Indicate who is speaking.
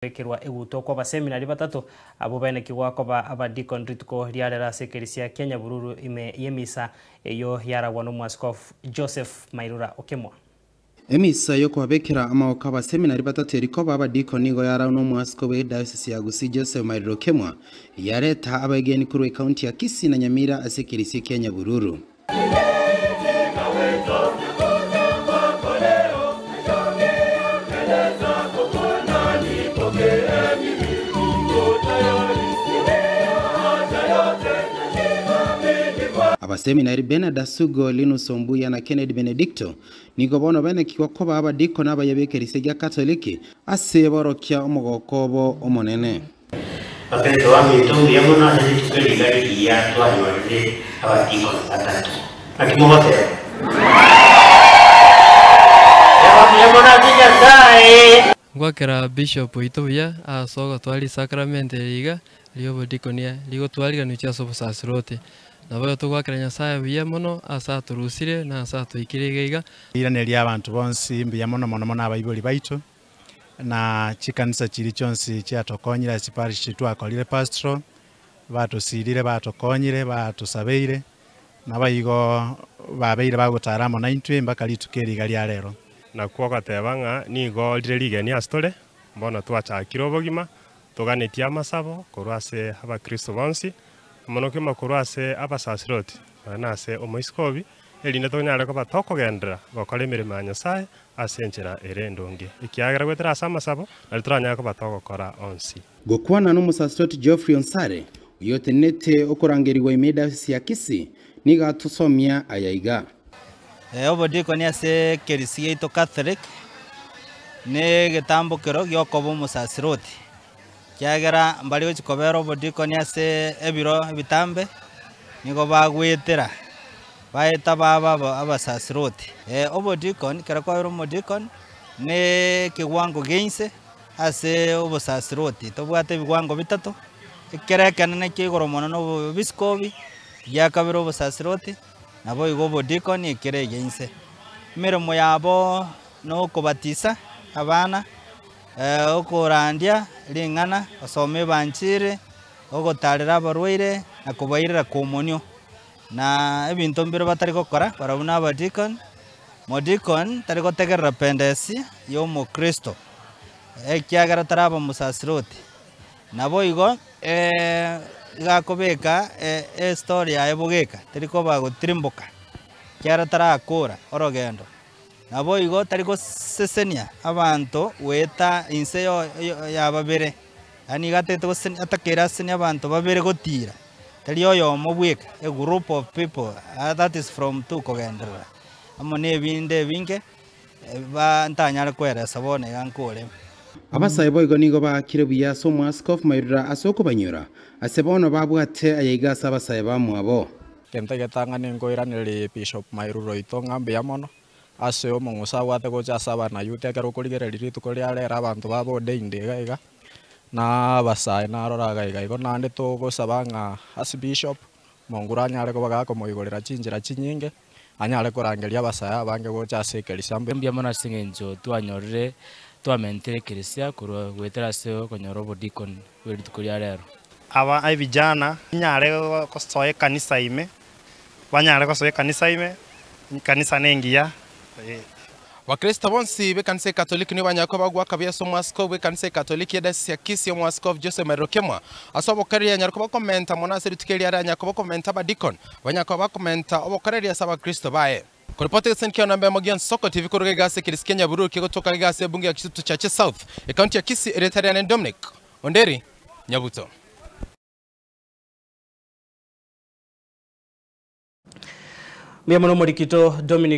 Speaker 1: Kobekerwa egutwa kw'abaseminari batato abwo baenekigwa koba abadikoni rituko ria rero ase ekerisia kia Nyabururu ime y'emisa eyio yaragwa n'Omwaskofu Joseph Mairura Okemwa.
Speaker 2: Emisa y'okobabekera amaboko abaseminari batato eri koba abadikoni nigo yaragwa n'Omwaskofu bw'Ediocese ya Gusii Joseph Mairura Okemwa, yareta abaegeni korwa ecounty ya Kisii na Nyamira ase ekerisia kia Nyabururu. Abaseminari Bernard Asugo, Linus Ombuya na Kennedy Benedicto nigo bono baenekigwa koba abadikoni abaye b'ekerisia gia Katoliki ase borokia omogoko obo omonene.
Speaker 3: Bakristo baminto, mbuya mono ase rituko eri iga rigiya twanyorire abadikoni batato. Naki mogoteba? Teba mbuya mono ase Nyasae.
Speaker 4: Ngwakera Bishop oito buya ase ogotwara risakramenti eri iga ri'obodikoni rigotwariganwa ase obosasiroti. Nabo togwakera Nyasae buya mono ase atorusire na ase atoikire iga iga.
Speaker 5: Iraneria abanto bonsi mbuya mono mono mono abaibori baito na chikanisa chiria chionsi chiatokonyire ase chiparish twakorire pastoral, batosirire batokonyire batosabeire, nabo igo babeire bagotara amo naintwe mpaka rituko eri iga ria rero.
Speaker 6: Nakwo ogoteba ng'a nigo rire rigeni ase tore, bono twachakire obogima, toganetie amasabo korwa ase abakristo bonsi, mono kegima korwa ase abasasiroti, naende na ase omoiskobi, erinde tonyare koba tokogenderera gokora emeremo ya Nyasaye ase enchera ere endonge. Ekiagera goetera ase amasabo, nari toranyare koba togokora onsi.
Speaker 2: Gokwana n'omosasiroti Geoffrey Onsare, oyotenenete okorangerigwa ime Diocese ya Kisii, nigo atosomia aya iga.
Speaker 7: Obodikoni ase ekerisi giaito Catholic, na egetambokero gia okoba omosasiroti, kiagera mbari gochi kobera obodikoni ase ebiro ebitambe, nigo bagoetera, baeta baba aba abasasiroti. Obodikoni ekero kwabeire omodikoni, na ekewango gia inse ase obosasiroti, tobwate ebiwango bitato, ekere ekenene kia igoro mono na oboepiskopi, gia kabere obosasiroti, nabo igo obodikoni ekere egia inse. Emeremo yabo na okobatisa abana, okorandia ring'ana, gosoma ebanchiri, ogotarera abarwaire na kobairera komonio. Na ebinto mbire batari gokora barabwo na abadikoni, modikoni tari gotegerera pendesi ya omokristo, ekiagera taraba omosasiroti. Nabo igo iga akobeka estory yaye bogeka, teri koba gotirimboka, ekiagera tarakora orogendo. Nabo igo tari gosesenia abanto goeta inse ya babere, yaani iga atagete gosesenia atakeire asesenie abanto babere gotira, tari oyomo bweka, a group of people, that is from two kogenderera, amo na ebinde ebinge, ba ntanyare koeresa bono iga nkore.
Speaker 2: Abasae boigo nigo baakire buya ase Omwaskofu Mairura ase okobanyora, ase bono babwate ayaiga ase abasae bamwabo.
Speaker 8: Gento egetang'ani nkoiraneria Bishop Mairura oito ng'a mbuya mono, ase omong'uso abwate gocha ase abanayouth ekero okorigereria rituko ria rero abanto babo ordained iga iga, na abasae narora iga iga. Igo naende togosaba ng'a ase Bishop, Monguru anyare koba gakomoigorera chinchera chinyinge, anyare korangeria abasae abange gocha ase ekerisia.
Speaker 4: Mbuya mono ase eng'encho twanyorire twamentire ekerisia korwa goetera ase okonyora obodikoni bwe rituko ria rero.
Speaker 9: Aba ebijana nyare gosoa ekanisa ime, banyare gosoa ekanisa ime, ekanisa na engiya.
Speaker 2: Bakristo bonsi b'ekanisa ekatoliki nigo banyare koba bagwaka buya ase omwasikofu bw'ekanisa ekatoliki ya Diocese ya Kisii omwasikofu Joseph Mairiro Kemwa ase obokereria anyare koba okomenta mono ase rituko eri are anyare koba okomenta abadikon banyare koba bakomenta obokereria ase abakristo baye. Koripota egeseni kia namba emo gia Nsoko TV koruga iga ase ekerisi kia Nyabururu kegotoka iga ase ebunge ya Kisutu Chache South, ekaunti ya Kisii erieta riane Dominic Onderi Nyabuto.
Speaker 1: Mbuya mono omorikito Dominic.